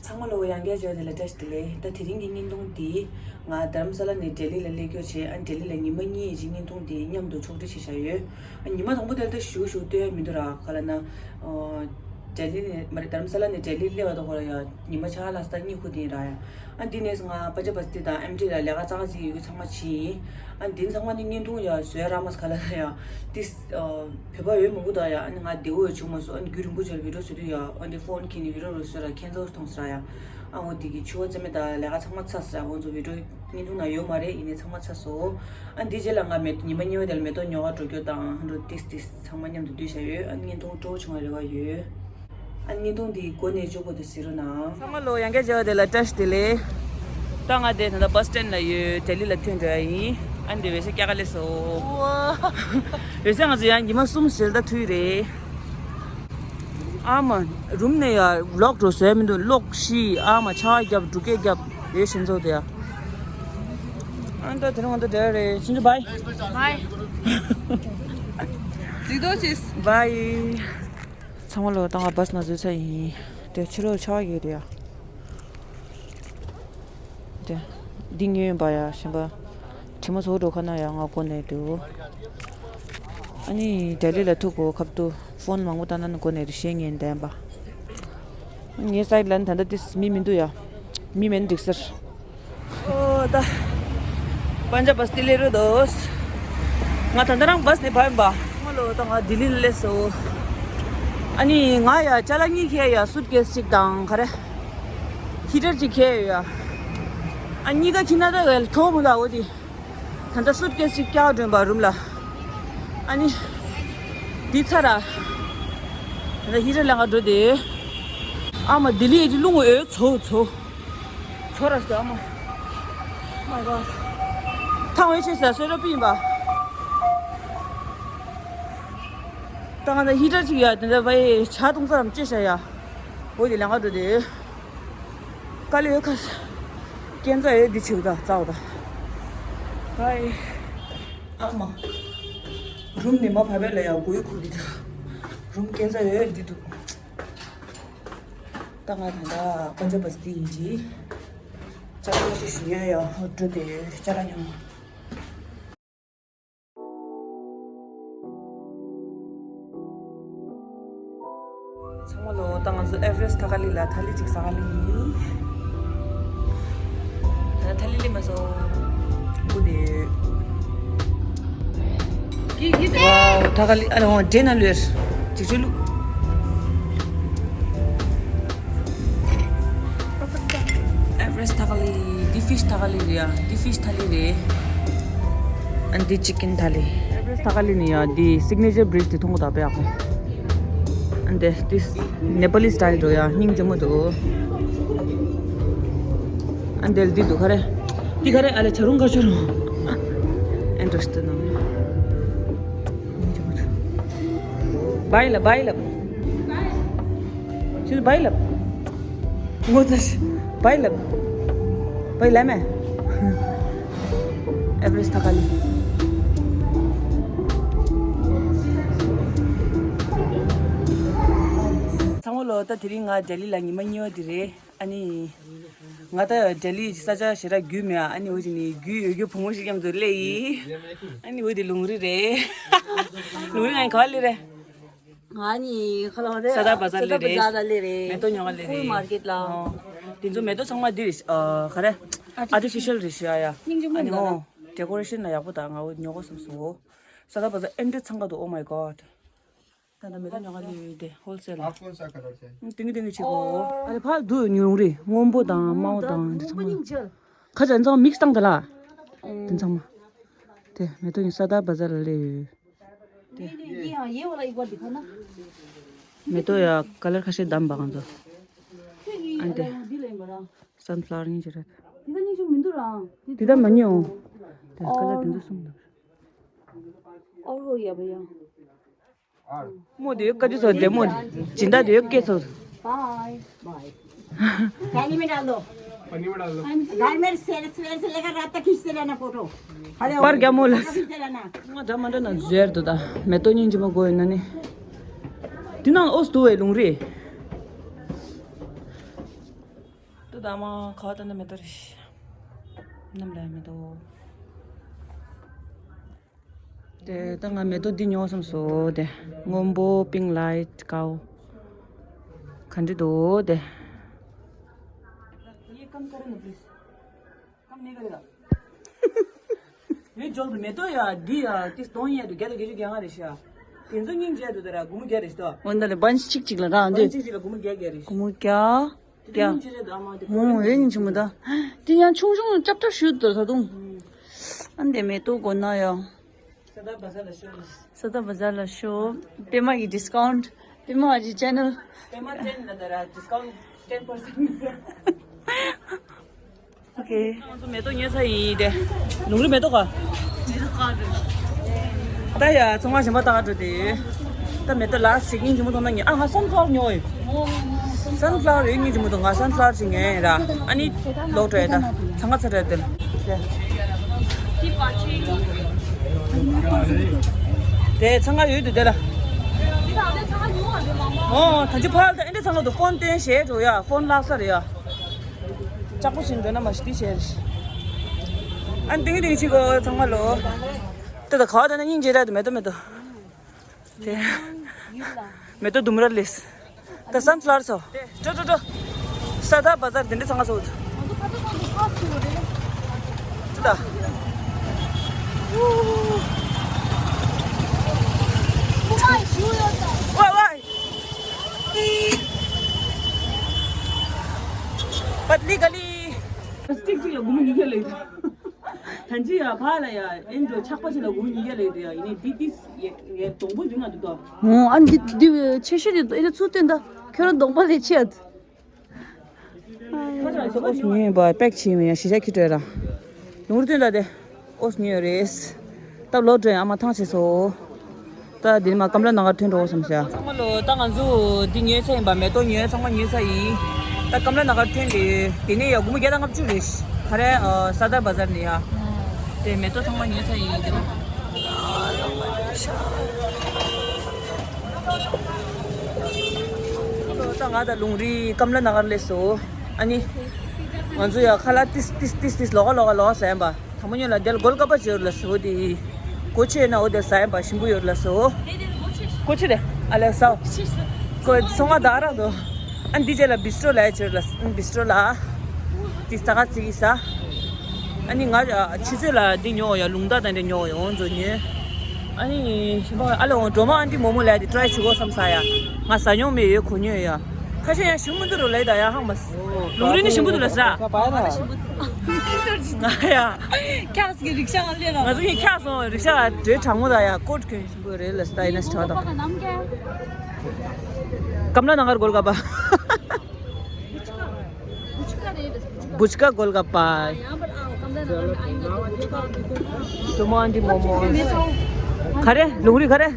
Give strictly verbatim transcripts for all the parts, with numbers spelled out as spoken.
ཚང་མ་ལོ་ཡང་བསྐྱར་བྱས་ཏེ་ལ་བཀྲ་ཤིས་བདེ་ལེགས། ད་དེ་རིང་གི་བརྙན་ཐུང་འདི་ང་རྡ་རམ་ས་ལ་ནས་ལྡི་ལི་ལ་སླེབས་སྐྱོར་བྱས། ཨ་ལྡི་ལི་ལ་ཉི་མ་གཉིས་ཀྱི་བརྙན་ཐུང་འདི་མཉམ་དུ་ཕྱོགས་སྒྲིག་བྱས་བཞག་ཡོད། ཨ་ཉི་མ་དང་པོ་དེ་ལ་ད་ཞུ་ཞུ་སྟོན་ཡ་མི་འདུག་ར། ག་ལ་ན། ཨོ། ལྡི་ལི་ནས་མ་རེད། རྡ་རམ་ས་ལ་ནས་ལྡི་ལི་སླེབས་པ་དང་ཁོ་ར་ཡ་ཉི་མ་ཆ་ལ་ས་གཉིས་ཁུ་དེ་ར་ཡ། ཨ་འདི་ནས་ང་པ་ཇ་པ་སི་ཏི་དང་ཨེམ་ཊི་ལ་ལས་ཀ་ཙག་ཙིག་ཡོད་རྒྱུ་ཚང་མ་ཕྱིན་ཡིན། ཨ་འདི་ཚང་མ་ནི་བརྙན་ཐུང་ཡ་བཟོས་ར་མ་ས་ག་ལ་ན་ཡ། ཏིས། ཨ་བོད་པ་ཡོད་མང་པོ་དང་ཡ། ཨ་ནི་ང་བདེ་བོ་ཡོད་བྱུང་མ་སོང་། ཨ་ནི་རྒྱུན་རིང་པོ་བྱས་བི་ཌིའོ་བཟོ་དུས་ཡ། ཨ་འདི་ཕོན་ཁྱེར་ནས་བི་ཌིའོ་རུ་བཟོས་ར་ཁྱེད་ཚོ་མཐོང་སོང་ར་ཡ། ཨ་འོ་འདི་གི་ཕྱུ་པ་རྩེད་མོ་དང་ལས་ཀ་ཚང་མ་ཚར་སོང་ར། ཁོང་ཚོ་བི་ཌིའོ་བརྙན་ཐུང་ནང་ཡོད་མ་རེད། ཡིན་ནའི་ཚང་མ་ཚར་སོང་། ཨ་འདི་རྗེས་ལ་ང་མེ་ཉི་མ་གཉིས་པ་དེ་ལ་མེ་ཏོག་ཉོ་ག་འགྲོ་རྒྱུ་དང་འགྲོ། ཏིས་ཏིས་ཚང་མ་མཉམ་དུ་འདུས་བྱས་ཡོད། ཨ་བརྙན་ཐུང་སྤྲོ་བོ་བྱུང་བའི་རེ་བ་ཡོད། ཨ་བརྙན་ཐུང་འདི་མགོ་ནས་མཇུག་བར་དུ་གཟིགས་རོགས་གནང་། ཚང་མ་ལོ་ཡང་བསྐྱར་མཇལ་བ་དེ་ལ་བཀྲ་ཤིས་བདེ་ལེགས། ད་ང་དེ་ད་ལྟ་བྷ་སི་སི་ཊེན་ཌི་ལ་ཡོད། ལྡི་ལི་ལ་ཐོན་འགྲོ་ཡ་ཡིན། ཨ་འདི་འོད་ཟེར་སྐྱ་ཀ་ལེ་སོ། འོད་ཟེར་ང་ཚོ་ཡང་ཉི་མ་གསུམ་ཟེར་ད་ཐུག་རེད། ཨ་མ། རུམ་ནས་ཡ་ཝི་ལོག་འགྲོ་བཟོས་མི་འདུག་གློག་ཤི། ཨ་མ་ཆར་པ་བརྒྱབ། འབྲུག་སྐད་བརྒྱབ་ཡོད། ཤིན་ཚོགས་དེ་ཡ། ཨ་ད་དེ་རིང་ང་ཚོ་བསྡད་རེད། ཆུང་ཆུང་བྷའི། བྷའི། གཟིགས་རོགས་བྱེད། བྷའི། ཚང་མ་ལོ་ད་ང་བྷ་སི་ནང་འཛུལ་ཚར་ཡིན། དེ་ཕྱི་ལོགས་ཆར་པ་ཡོད་རེད་ཡ། དེ། འདི་ཉོས་ཡིན་པ་ཡ། གཞན་པ། དྲི་མ་བཟོ་འགྲོ་ཁ་ན་ཡ་ང་གོ་ནས་འདུག་ཨ་ནི་ལྡི་ལི་ལ་ཐུག་གོ་ཁབ་ཏུ་ཕོན་མང་པོ་བཏང་ན་ནི་གོ་ནས་རེ་བཤད་ངན་ལྡན་པ། ངའི་སའིཌ་ལ་ནི་ད་ལྟ་ཏིས་མི་མི་འདུག་ཡ། མི་མེད་ན་འགྲིག་ཟེར། ཨོ་ད། པན་ཇབ་བྷ་སི་ལས་རོ་དོས། ང་ད་ལྟ་རང་བྷ་སི་ནས་བབས་ཡིན་པ། ང་ལོ་ད་ང་ལྡི་ལི་ལ་སླེབས་སོང་། ཨ་ནི་ང་ཡ་ཅ་ལག་གཉིས་ཁྱེར་ཡ། སུཊ་ཀེས་གཅིག་དང་ག་རེ། ཧི་ཊར་གཅིག་ཁྱེར་ཡོད་ཡ། ཨ་གཉིས་ཀ་ཁྱེར་ན་ད་ལ་ཐོག་མོ་ལ་འོ་དེ། ད་ལྟ་སུཊ་ཀེས་གཅིག་བཀྱག་འགྲོ་ཡིན་པ་རུམ་ལ། ཨ་ནི། འདི་ཚར་ར། ད་ལྟ་ཧི་ཊར་ལ་ང་འགྲོ་དེ། ཨ་མ་ལྡི་ལི་ཡི་རླུང་འོད་ཚོ་ཚོ། ཚོ་ར་སོ་ཨ་མ། མའི་གོཌ། ཐང་འོད་ཆེ་ས་སོ་ར་པི་ཡིན་པ། ད་ང་ད་ཧི་ཊར་གཅིག་ཡ། དེ་འདྲ་བའི་ཇ་བཏུང་ས་རམ་ཅེ་ཤ་ཡ། འོ་དེ་ལ་ང་འགྲོ་དེ། དཀའ་ལས་ཁག་སྐྱེན་ཚ་ཡོད་འདི་ཆེ་བ་ད་ཙག་བ་ད། ཧའི། ཨ་མ། རུམ་ནས་མ་བབས་པས་ལ་ཡ་གོ་ཡི་ཁུག་གི་ད། རུམ་སྐྱེན་ཚ་ཡོད་འདི་འདུག་ད་ང་ད་ད་པན་ཇབ་བྷ་སི་ཡིན་གྱི། ཅ་ལག་ཞིག་ཞུ་ཡ་ཡ་འགྲོ་དེ་ཅ་ལག་ཉོ། ཚང་མ་ལོ། ད་ང་ཚོ་ཨེ་ཝ་རེ་སི་ཊི་ཐ་ཀ་ལི་ལ་ཐ་ལི་ཅིག་ཟ་ག་ལི་ཡིན། ད་ཐ་ལི་ལི་མ་སོ། ཀུ་དེ། ཝའོ། ཐ་ཀ་ལི་ཨ་ལ་ཧོང་ཌེ་ན་ལུར་ཅིག་ཅིག་ལུ། ཨེ་ཝ་རེ་སི་ཊི་ཐ་ཀ་ལི། འདི་ཕི་ཤི་ཐ་ཀ་ལི་རེད་ཡ། འདི་ཕི་ཤི་ཐ་ལི་རེད། ཨ་འདི་ཅི་ཀིན་ཐ་ལི། ཨེ་ཝ་རེ་སི་ཊི་ཐ་ཀ་ལི་ནི་ཡ། འདི་སིག་ནེ་ཅར་བྷི་རི་ཇི་དེ་མཐོང་གོ་ད་པ་ཡག་པོ། ཨ་འདི་འདི་ནེ་པ་ལི་སི་ཊལ་འགྲོ་ཡ། སྙིང་རྗེ་མོ་འདུག་ཨ་འདི་འདི་འདུག་ག་རེ། འདི་ག་རེ། ཨ་ལེ་ཇ་རུང་ག་ཇ་རུང་། ཨེ་འདྲ་སྟེ་ནང་། བྷའི་ལབ། བྷའི་ལབ། ཁྱོད་བྷའི་ལབ། ངོ་ཚ་ཤི། བྷའི་ལབ། བྷའི་ལབ་མེ། ཨེ་ཝ་རེ་སི་ཊི་ཐ་ཀ་ལི། ཚང་མ་ལོ། ད་དེ་རིང་ང་ལྡི་ལི་ལ་ཉི་མ་གཉིས་པ་དེ་རེད། ཨ་ནི། ང་ད་ལྡི་ལི་ས་ཆ་ཞེ་དྲག་རྒྱུས་མེད་ཨ། ཨ་ནི་འོ་ཅི་ནི་རྒྱུས་ཡོད་རྒྱུ་བུ་མོ་ཞིག་མཉམ་དུ་སླེབས་ཡིན། ཨ་ནི་འོ་དེ་ལུང་རི་རེད། ལུང་རི་ང་ག་པར་སླེབས་རེད། ང་ནི་ཁ་ལོ་རེད། ས་དར་བ་ཛར་སླེབས་རེད། ས་དར་བ་ཛར་ལ་སླེབས་རེད། མེ་ཏོག་ཉོ་ག་སླེབས་རེད། ཧུལ་མར་ཀེཊ་ལ། ཨོ། དེ་ཚོ་མེ་ཏོག་ཚང་མ་འདི་རེད། ཨ་ག་རེ། ཨར་ཊི་ཕི་ཤལ་རེད་ཤག་ཡ། སྙིང་རྗེ་མོ་ཨ་ནི་འདུག་ཨོ། ཌེ་ཀོ་རེ་ཤན་ལ་ཡག་པོ་དང་ང་འོ་ཉོ་ག་བསམ་སོང་། ས་དར་བ་ཛར་ཨེ་འདྲ་འཚང་ཀ་འདུག Oh my God། ད་ལྟ་མེ་ཏོག་ཉོ་ག་སླེབས་ཡོད་དེ་ཧོལ་སེལ་ལ། आप कौन सा कलर चाहिए? ཏིང་ཏིང་ཆེ་གོ། ཨ་རེ་ཕར་འདུག་ཉུང་རེད། སྔོན་པོ་དང་དམར་པོ་དང་འདི་ཚང་མ། ཁ་ཅན་ཚང་མིག་སི་བཏང་ད་ལ། འདི་ཚང་མ། དེ་མེ་ཏོག་ཡིན་ས་དར་བ་ཛར་ལ་སླེབས་ཡོད། དེ། མེ་ཏོག་ཡ་ཀ་ལར་ཁ་ཤས་བདམས་པ་གང་ཚོ། ཨ་འདི། སན་ཕ་ལ་ཝར་ཡིན་གྱི་རེད། འདི་ད་མ་ཉོ། དེ་ཀ་ལར་དེ་ཚོ་གསུམ་འདུག་མོ་དེ་ཡོད་ཀ་ཅི་སོ་དེ་མོ་དེ་སྦྱིན་བདག་དེ་ཡོད་སྐད་སོ། बाय बाय। थाली में डाल दो। पन्नी में डाल दो। घर में सवेरे सवेरे से लेकर रात तक खींचते रहना फोटो। अरे, པར་རྒྱ་མོ་ལ། फोटो खींचते रहना। ང་འདྲ་མ་འདྲ་ན་ཟེར་དུ་ད་མེ་ཏོག་སྙིང་རྗེ་མོ་དགོས་ཡོད་ན་ནི། དེ་ནང་ཨོ་སྟུ་བའི་ལུང་རེད། ད་མ་ཁ་བ་ད་ནི་མེ་ཏོག་རེད། ནམ་ལ་མེ་ཏོག་དེ་ད་ང་མེ་ཏོག་འདི་ཉོ་བསམ་སོ་དེ། སྔོན་པོ་pink light ཀའོ། ག་འདྲི་འདུག་དེ། ཡོད་ཅོག་ཏུ་མེ་ཏོག་ཡ་འདི་ཡ་ཏིས་གཏོང་ཡས་དུ་བརྒྱ་དང་བརྒྱད་ཅུ་གྱ་ལྔ་རེད་ཤག་དེ་ཚོ་སྙིང་རྗེ་དུ་དེ་ར་སྒོར་མོ་བརྒྱ་རེད་ཤག་འོ་ན་ལེ་བན་གཅིག་གཅིག་ལ་རང་འདི་གཅིག་གཅིག་ལ་སྒོར་མོ་བརྒྱ་བརྒྱ་རེད། སྒོར་མོ་བརྒྱ། དེ་ཡ། སྙིང་རྗེ་རེད་དུ་ཨ་མ་དེ་ཨོ་ཡོད་སྙིང་རྗེ་མོ་ད། དེ་ཡང་ཆུང་ཆུང་ཅབ་ཅབ་ཞུ་དུ་ད་དུང་། ཨ་འདི་མེ་ཏོག་དགོས་ན་ཡང་། ས་ད་བ་ཟ་ལ་ཤོ་རེད། ས་ད་བ་ཟ་ལ་ཤོ། པད་མ་གི་discount། པད་མ་གི་channel། པད་མ་ten ལ་ད་ར་discount ten percent། ཨོ་ཁེ། ང་ཚོ་མེ་ཏོག་ཉོས་ཚར་ཡིན་དེ། ལུང་རི་མེ་ཏོག་ག་ད་ཡ་ཚོང་ཁང་གཞན་པ་ལྟ་ག་འགྲོ་དེ། ད་མེ་ཏོག་ལ་ཞིག་སྙིང་རྗེ་མོ་མཐོང་ན་ཉེ་ཨ་ང་sunflower ཉོ་ཡོད། Sunflower ཡོད་སྙིང་རྗེ་མོ་མཐོང་ང་sunflower ཞིག་ཉོས་ཡིན་ར། ཨ་ནི་ལོག་འགྲོ་ཡ་ད། ཚང་ཁ་ཚ་འགྲོ་དེ་ལ། དེ་ཚང་ཁ་ཡོད་དུ་དེ་ལ། ཨོ་ད་ཅི་ཕར་ད་ཨེ་འདྲ་ཚང་ཁ་དུ་phone་སྟོན་བྱས་འགྲོ་ཡ་phone་བརླག་ས་རེད་ཡ། ལྕགས་པོ་ཞིག་འདོན་ན་མ་ཤི་དེ་བྱས་རེད། ཨ་ནི་ཏིང་ཏིང་ཅིག་གོ་ཚང་མ་ལོ། དེ་ད་ག་བ་དེ་ན་སྙིང་རྗེ་ར་དུ་མེ་ཏོག་མེ་ཏོག་དེ་མེ་ཏོག་ལྡུམ་ར་ལེས། ད་sunflower་སོ། དེ་འགྲོ་འགྲོ་འགྲོ། ས་ད་བ་ཟར་དེ་འདྲ་ཚང་མ་སོ། ཅི་ད། ཝའི་ཝའི། པཏ་ལི་ག་ལི། སི་ཊིག་གཅིག་ལ་སྒོར་མོ་ཉིས་བརྒྱ་ལེན། ད་ཅི་ཡ་ཕ་ལ་ཡ་ཨེ་འགྲོ་ཆག་པ་ཅིག་ལ་སྒོར་མོ་ཉིས་བརྒྱ་ལེན་དེ་ཡ་ཡིན་ནའི་འདི་ཏིས་ཡ་ཡ་སྡོང་པོ་འདི་ང་འདུག་ད། ཨོ་ཨ་འདི་འདི་ཆེ་ཤོས་འདི་ཨེ་ཚུར་སྟོན་ད་ཁྱོད་རང་སྡོང་པ་ལས་ཆེ་ཡ། ཨོ་སི་ཉོས་པ་པེག་བྱས་མི་ཡ་ཤི་ཤ་ཁྱི་བྲོས་ར། ལུང་རུ་སྟོན་ད་དེ། ཨོ་སི་ཉོས་རེད། ད་ལོ་བྲོས་ཨ་མ་ཐང་ཆད་སོ། ད་འདི་ནི་མ་ཀམ་ལ་ན་གར་ཐོན་འགྲོ་བསམ་ཤ། ཚང་མ་ལོ་ད་ང་ཚོ་འདི་ཉོས་ཚར་ཡིན་པ་མེ་ཏོག་ཉོས་ཚང་མ་ཉོས་ཚར་ཡིན། ད་ཀམ་ལ་ན་གར་ཐོན་རེད་དེ་ནས་ཡ་སྒོར་མོ་བརྒྱ་དང་ལྔ་བཅུ་རེད། ག་རེ་ས་དར་བ་ཟར་ནས་ཡ། དེ་མེ་ཏོག་ཚང་མ་ཉོས་ཚར་ཡིན་དེ་ནས། ད་ང་ད་ལུང་རི་ཀམ་ལ་ན་གར་སླེབས་སོ། ཨ་ནི། ང་ཚོ་ཡ་ཁ་ལག་ཏིས་ཏིས་ཏིས་ཏིས་ལོག་ལོག་ལོག་ཟ་ཡིན་པ། དང་པོ་ཉིད་ལ་དེ་ལ་གོལ་ཀ་པ་ཅིག་ཡོད་ལ་སོ་དེ། གོ་ཆེ་ན་འོ་དེ་ཟ་ཡིན་པ་ཞིམ་པོ་ཡོད་ལ་སོ། གོ་ཆེ་རེད། ཨ་ལས་སོ། ཀོ་སོང་ང་ད་རང་དོ། ཨ་འདི་རྗེས་ལ་བི་སི་ཏྲོ་ལ་ཡ་ཅིག་ལ་བི་སི་ཏྲོ་ལ། དེ་ས་ག་ཚིག་ས། ཨ་ནི་ང་ཆུ་ཚོད་ལ་འདི་ཉོ་ཡ་ལུང་ད་དང་འདྲ་ཉོ་ཡ་འོང་ཛོ་ཉོས། ཨ་ནི་ཞིམ་པ་ཨ་ལ་འོང་སྒྲོལ་མ་ཨན་ཏི་མོག་མོག་ལ་ཡ་དེ་ཀྲའི་བྱེད་གོ་བསམ་ས་ཡ། ང་ཟ་མྱོང་མེད་ཡོད་གོ་ཉོས་ཡ། ཁ་ཤས་ཡང་ཞིམ་མི་འདུག་རོ་ལེ་ད་ཡ་ཧང་མ་སི། ལུང་རིགས་ནི་ཞིམ་པོ་འདུག་ལ་ཟ། ང་ཡ། ཁྱགས་ཀྱི་རིག་ཤ་ལ་ལེ་ལ། ང་ཚོ་ཡིན་ཁྱགས་སོང་རིག་ཤ་ལ་འདྲེ་གྲང་མོ་ད་ཡ་ཀོ་ཀོན་ཞིམ་པོ་རེད་ལ་ཟ་ཡིན་ན་ཞིམ་ད། ཀམ་ལ་ན་གར་གོལ་ཀ་པ། བུཆ་ཀ་གོལ་ཀ་པ། ཀྲོ་མ་ཨན་ཏི་མོག་མོག་ག་རེ་ལུང་རིགས་ག་རེ།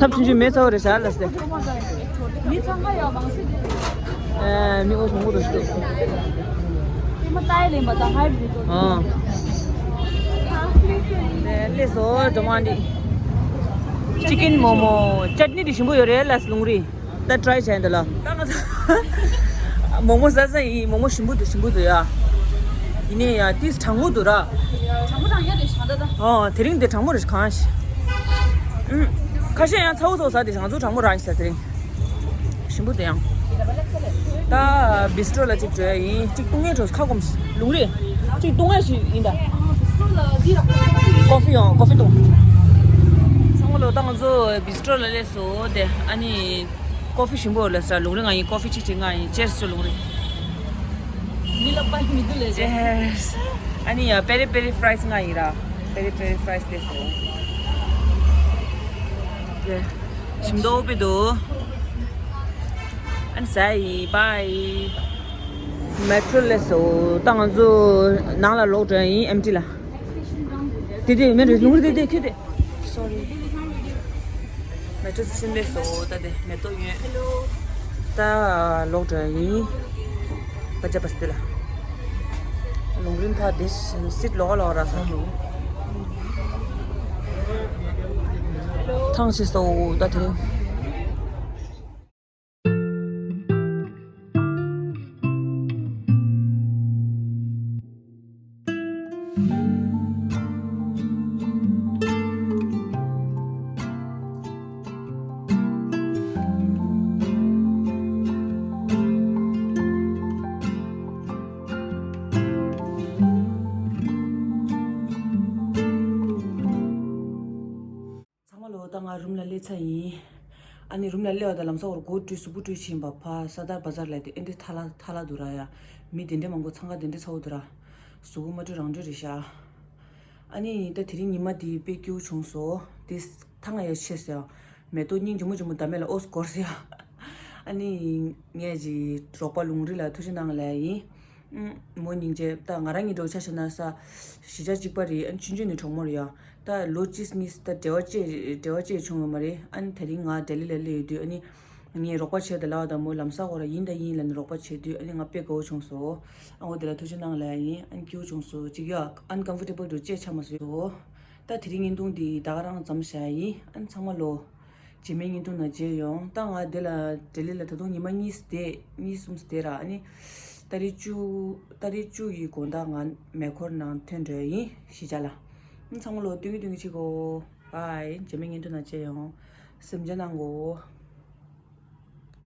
ཐབ་ཆུང་ཆུང་མེ་ཚ་བོ་རེད་ཤག་ལ་སྟེ། མི་ཚང་མ་ཡ་མང་སེ་དེ། ཨེ་མི་འོ་ཆུང་ངུ་རུ་སྟེ། དེ་མ་ཏའི་ལེན་པ་དང་ཧའི་བྷི་རིད་དོ། ཨ། ལེ་སོ་ཀྲོ་མ་ཨན་ཏི། ཅི་ཀིན་མོག་མོག་ཅཊ་ནི་དེ་ཞིམ་པོ་ཡོད་རེད་ལ་ལུང་རིགས། ད་ཀྲའི་བྱས་འདི་ལ། ད་ང་ཚོ་མོག་མོག་ཟ་ས་ཡིན། མོག་མོག་ཞིམ་པོ་འདུག་ཞིམ་པོ་འདུག་ཡ། ཡིན་ནའི་ཡ་ཏིས་གྲང་མོ་འདུག་ར། གྲང་མོ་གྲང་ཡ་དེ་ཤ་ད་ད། ཨོ་དེ་རིང་དེ་གྲང་མོ་རེད་གང་ཤི། ཨུམ། ཁ་ཤས་ཡང་ཚ་བོ་ཚ་བོ་ཟ་དེ་ང་ཚོ་གྲང་མོ་རང་ཤི་ཟ་དེ་རིང་། ཞིམ་པོ་འདུག་ཡང་། ད་བི་སི་ཏྲོ་ལ་གཅིག་འགྲོ་ཡ་ཡིན། གཅིག་བཏུང་ཡ་འགྲོ་ཁ་སྐོམ་སི་ལུང་རེད། གཅིག་བཏུང་ཡ་ཞིག་ཡིན་ད། ཀོ་ཧྥི་ཡོང་ཀོ་ཧྥི་བཏུང་། ཚང་མ་ལོ་ད་ང་ཚོ་བི་སི་ཏྲོ་ལ་སླེབས་སོ་དེ་ཨ་ནི། ཀོ་ཧྥི་ཞིམ་པོ་ལ་ས་ལུང་རིང་ང་ཡིན། ཀོ་ཧྥི་གཅིག་གཅིག་ང་ཡིན། ཅེར་སི་ལུང་རིང་། མི་ལ་པ་མི་འདུག་ལས། ཅེར་སི། ཨ་ནི་ཡ་པེ་རི་པེ་རི་ཕ་རའི་སི་ང་ཡིན་ར། པེ་རི་པེ་རི་ཕ་རའི་སི་དེ་སོ། ཡེ། ཞིམ་མདོག་པི་འདུག་ཨ་ནི་ས་ཡིན་པའི། མེ་ཊྲོ་ལ་སོ། ད་ང་ཚོ་ནང་ལ་ལོག་འགྲོ་ཡ་ཡིན་ཨེམ་ཊི་ལ། དེ་དེ་མེ་རེད་ལུང་རེད་དེ་དེ་ཁྱོད་དེ། སོ་རི། མེ་ཊྲོ་ཚུར་སླེབས་སོ། ད་དེ་མེ་ཏོག་ཡོད། ད་ལོག་འགྲོ་ཡིན། པ་ཅ་པ་སྟེ་ལ། ལུང་རིང་ཐག་དེ་སིད་ལོག་ལོག་ར་ས་ལུང་། ཐང་ཆད་སོ་ད་དེ་རིང་། རུམ་ལ་སླེབས་ཚར་ཡིན། ཨ་ནི་རུམ་ལ་སླེབས་པ་དང་ལམ་སང་འོར་སྒོ་བཀྲུས་གཟུགས་པོ་བཀྲུས་ཕྱིན་པ་ཕ་ས་དར་བ་ཟར་ལ་དེ་ཨེ་འདྲ་ཐ་ལ་ཐ་ལ་འདུག་ར་ཡ། མི་དེ་འདྲ་མང་པོ་འཚང་ཁ་དེ་འདྲ་ཚ་བོ་འདུག་ར། གཟུགས་པོ་མ་བཀྲུས་རང་བཀྲུས་རེད་ཤག་ཨ་ནི་ད་དེ་རིང་ཉི་མ་དེ་དཔེ་སྐྱིད་བྱུང་སོང་། དེ་ཐང་ཡ་ཆེ་ཟེར་ཡ། མེ་ཏོག་སྙིང་རྗེ་མོ་རྗེ་མོ་འདམ་མེ་ལ་ཨོ་སྐོར་ཟེར་ཡ། ཨ་ནི་ངས་ཀྱི་རོགས་པ་ལུང་རིགས་ལ་ཐུགས་རྗེ་གནང་ལབ་ཡིན། ཨུམ། མོ་སྙིང་རྗེ། ད་ང་རང་གཉིས་འགྲོ་ཆ་བཞག་ན་ས་གཞིས་ཆགས་གཅིག་པ་རེད། ཨ་ནི་ཆུང་ཆུང་ནས་གྲོགས་མོ་རེད་ཡ། ད་ལོ་གཅིག་གཉིས་ད་འབྲེལ་བ་བཅད་འབྲེལ་བ་བཅད་བྱུང་ཡོད་མ་རེད། ཨ་ནི་དེ་རིང་ང་ལྡི་ལི་ལ་སླེབས་ཡོད་དུས་ཨ་ནི་ངས་རོགས་པ་བྱས་ད་ལབ་པ་དང་མོ་ལམ་སང་འོ་ར་ཡིན་ད་ཡིན་ལབ་ནས་རོགས་པ་བྱས་དུས་ཨ་ནི་ང་དཔེ་དགའ་བོ་བྱུང་སོང་། ཨ་འོ་དེ་ལ་ཐུགས་རྗེ་གནང་ལབ་ཡིན། ཨ་ནི་སྐྱིད་པོ་བྱུང་སོང་། ཅིག་ཡ་uncomfortable་འགྲོ་བཅད་ཆ་མ་སོང་ཡོ། ད་དེ་རིང་བརྙན་ཐུང་འདི་ད་ག་རང་མཚམས་བཞག་ཡིན། ཨ་ནི་ཚང་མ་ལོ། རྗེས་མའི་བརྙན་ཐུང་ནང་མཇལ་ཡོང་། ད་ང་འདི་ལ་ལྡི་ལི་ལ་ད་དུང་ཉི་མ་གཉིས་བསྡད་གཉིས་གསུམ་བསྡད་ར། ཨ་ནི་ཏ་རིག་བཅུ་ཏ་རིག་བཅུ་ཡི་དགོང་དག་ང་མེ་འཁོར་ནང་ཐོན་འགྲོ་ཡིན་གཞིས་ཆགས་ལ། ཨ་ནི་ཚང་མ་ལོ་སྟོན་གྱི་སྟོན་གྱི་བྱེད་གོ། བཱའི། རྗེས་མའི་བརྙན་ཐུང་ནང་མཇལ་ཡོང་། སེམས་ཆུང་གནང་གོ།